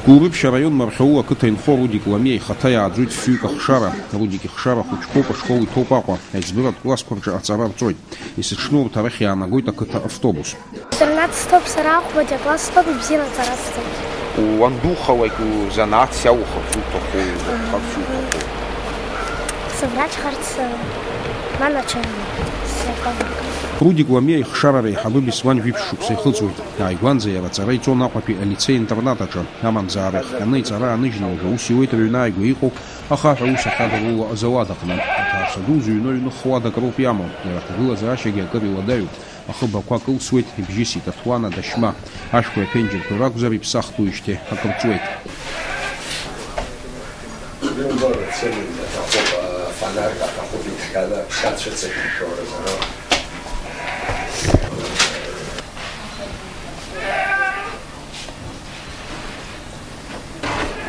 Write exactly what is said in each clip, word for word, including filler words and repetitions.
Гәылрыԥшь араион Мархьаул ақыҭа инхо Рудик Ламиа ихаҭа иааӡоит фҩык ахшара. Рудик ихшара хәыҷқәоуп, ашкол иҭоуп Аҟәа. Аиҵбыратә классқәа рҿы аҵара рҵоит. Есыҽны урҭ арахь иаанагоит ақыҭа автобус. Интернат сҭоуп сара, ахәбаџьа класс сҭоуп, ибзианы аҵара сҵоит. Уандухалак узанааҭс иалухырц уҭаху, иузакәхарц уҭаху? Сывраҷхарц, э, манацәа сакәын. Рудик Ламиа ихшара реиҳабы Беслан жәиԥшь шықәса ихыҵуеит. Ааигәанӡа иара аҵара иҵон Аҟәатәи алицеи-интернат аҿы. Амамзаара иахҟьаны иҵара ааныжьны уажәы аус иуеит рыҩны ааигәа иҟоу ахаҳә аус ахьадыруло азауад аҟны. Аҭаацәа ду зыҩны ҩны хыхьуа дакроуп иамоу, иара аҭагылазаашьагьы акыр иуадаҩуп. Ахыб ақәа кылсуеит, ибжьысит аҭуана дашьма. Ашәқәеи аԥенџьырқәеи ракәзар, иԥсахтәуижьҭеи акыр ҵуеит. Афонарк аҭахуп иҭҟьаны аԥша цәыҵашәыршәо рызароуп.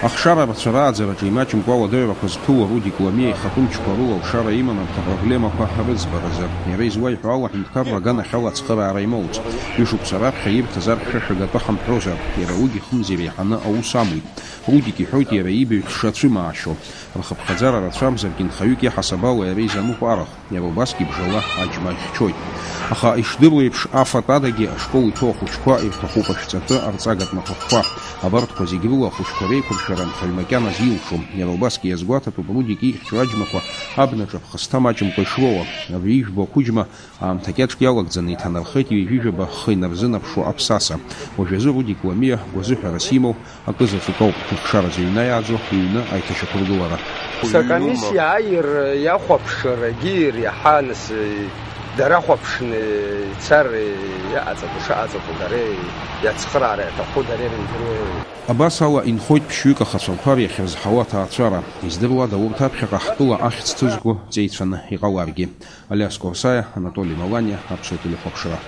Ахшара рацәа рааӡараҿы имаҷымкәа ауадаҩрақәа зԥыло Рудик Ламиа ихатәы мчқәа рыла алшара иман арҭ апроблемақәа рыӡбаразы. Иара излаиҳәо ала, аҳәынҭқарра аганахьала ацхыраара имоуц. Ҩышықәса раԥхьа ирҭаз архьшәашәага атәы ҳамҳәозар, иара уигьы хымз иреиҳаны аус амуит. Рудик иҳәоит иара иибаҩ дшацәымаашьо. Рхыԥхьаӡара рацәамзаргьы, нхаҩык иаҳасаб ала иара изануп арахә. Иара убасгьы бжала аџьма ихьчоит. Аха ишдыру еиԥш, афатә адагьы ашкол иҭоу ахәыҷқәа ирҭахуп ашәҵатәы, арҵагатә маҭәахәқәа. Абарҭқәа зегь рыла ахәыҷқәа реиқәыршәара анхаҩ макьаназ илшом. Иара убасгьы иазгәаҭатәуп Рудик ихьчо аџьмақәа абнаҿ аԥхасҭа маҷымкәа ишроуа. Абри ижәбо ақәыџьма аамҭа кьаҿк иалагӡаны иҭанархеит ҩажәижәаба хы инарзынаԥшуа аԥсаса. Уажәазы Рудик Ламиа гәазыҳәарас имоу акы заҵәык ауп, ихшара зыҩны иааӡо, иҩны аиҭашьақәыргылара. Сакомиссиа аир иахәаԥшрагьы иреиҳа, нас, дара хәаԥшны ицар иаҟаҵатәу шаҟаҵатәу, дара иацхыраара иаҭаху дара ирымдыруеи? Абас ала инхоит ԥшьҩык ахацәа рԥара иахьырзҳауа аҭаацәара. Издыруада урҭ аԥхьаҟа ҳтәыла ахьӡ ҭызго ҵеицәаны иҟаларгьы? Алиас Корсаиа, Анатоли Маланиа, Аԥсуа телехәаԥшра.